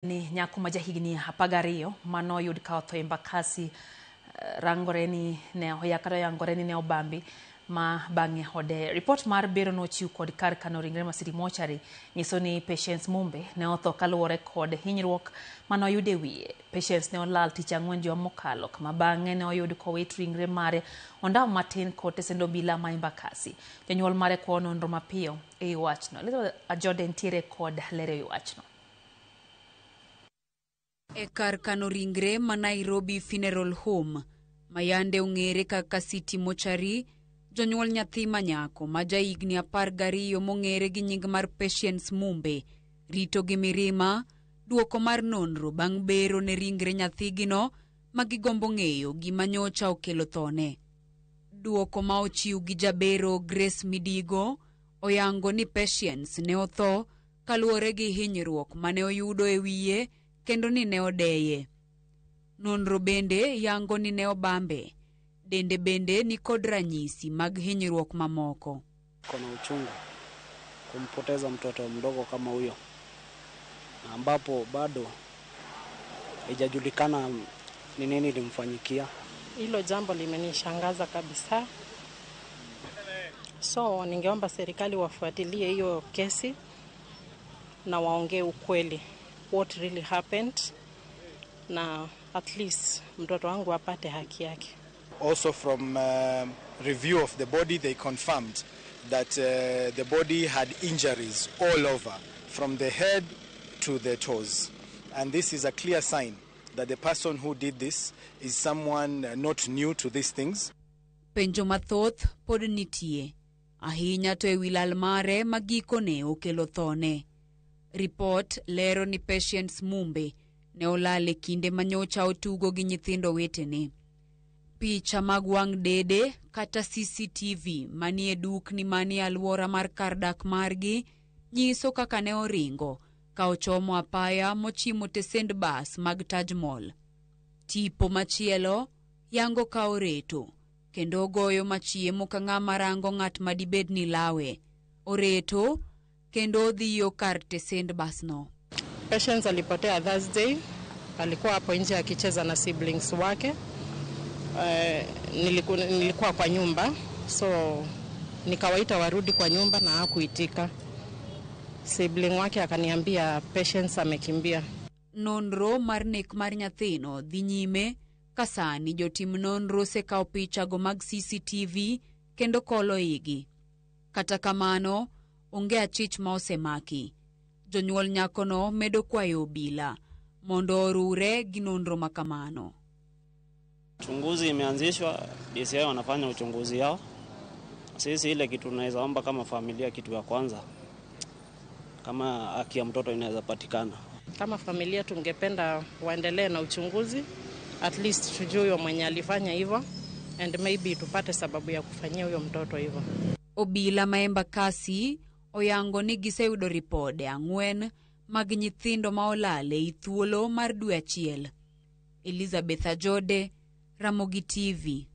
Ni nyako ma jahigni 12 mane oyud ka otho Embakasi rangore ni ne oyakare oyangore ni ne obambi ma bang'e ode. Ripot mar bero nochiw kod kar kano ringre ma City Mortuary nyiso ni Patience Mumbe ne otho kaluwore kod hinyruok mane oyudo e wiye. Patience ne olal tich ang'wen juma mokalo kama bang'e ne oyud kowit ringre mare ondamo matin kod tesend obila ma Embakasi. Jonyuol mare kwayo nonro mapiyo e wachno. Elizabeth Ajode ntiere kod ler e wachno. E kar kano ringre ma Nairobi Funeral Home, ma yande ong'ere kaka City Mortuary, jonyuol nyathi ma nyako ma jahigni 12 mong'ere gi nying mar Patience Mumbe rito gi mirima duoko mar nonro bang' bero ne ringre nyathigino ma gigombo ng'eyo gima nyocha okelo thone. Duoko ma ochiw gi jabero Grace Midigo oyango ni Patience ne otho kaluwore gi hinyruok mane oyudo e wiye kendo ni ne odeye. Nonro bende yango ni ne obambe. Dende bende ni kod ranyisi mag hinyruok mamoko. Kona uchungu kumpoteza mtoto mdogo kama huyo, ambapo bado haijajulikana ni nini ilimfanyikia. Hilo jambo limenishangaza kabisa, so ningeomba serikali wafuatilie hiyo kesi na waongee ukweli, what really happened, na at least mtoto wangu apate haki yake. Also from review of the body, they confirmed that the body had injuries all over, from the head to the toes. And this is a clear sign that the person who did this is someone not new to these things. Penjo mathoth pod nitie, ahinya to e wi lal mare ma gikone okelo thone. Ripot lero ni Patience Mumbe ne olal e kinde ma nyocha otugo gi nyithindo wetene. Picha mag wang' dede kata CCTV manie dukni manie alwora mar kar dak margi nyiso kaka ne oringo ka ochomo apaya mochimo tesend bas mag Taj Mall. Tipo machielo yango ka oreto kendo ogoyo machiemo ka ng'ama rango ng'at madibed ni lawe. Oreto kendo odhiyo kar tesend basno. Patience alipotea Thursday, alikuwa hapo nje akicheza na siblings wake. Nilikuwa kwa nyumba, so nikawaita warudi kwa nyumba na hakuitika. Sibling wake akaniambia Patience amekimbia. Nonro mar nek mar nyathino dhi nyime ka sani jotim nonro osekawo pichago mag CCTV kendo kolo igi. Kata kamano, onge achich ma osemaki. Jonyuol nyakono medo kwayo obila mondo orure gi nonro makamano. Uchunguzi imeanzishwa, DCI wanafanya uchunguzi yao. Sisi ile kitu tunaweza omba kama familia, kitu ya kwanza kama haki ya mtoto inaweza patikana. Kama familia tungependa waendelee na uchunguzi, at least tujue huyo mwenye alifanya hivyo and maybe tupate sababu ya kufanyia huyo mtoto hivyo. Obila ma Embakasi oyango ni giseyudo ripode 4 mag nyithindo ma olal ei thuolo mar dwe achiel. Elizabeth Ajode, Ramogi TV.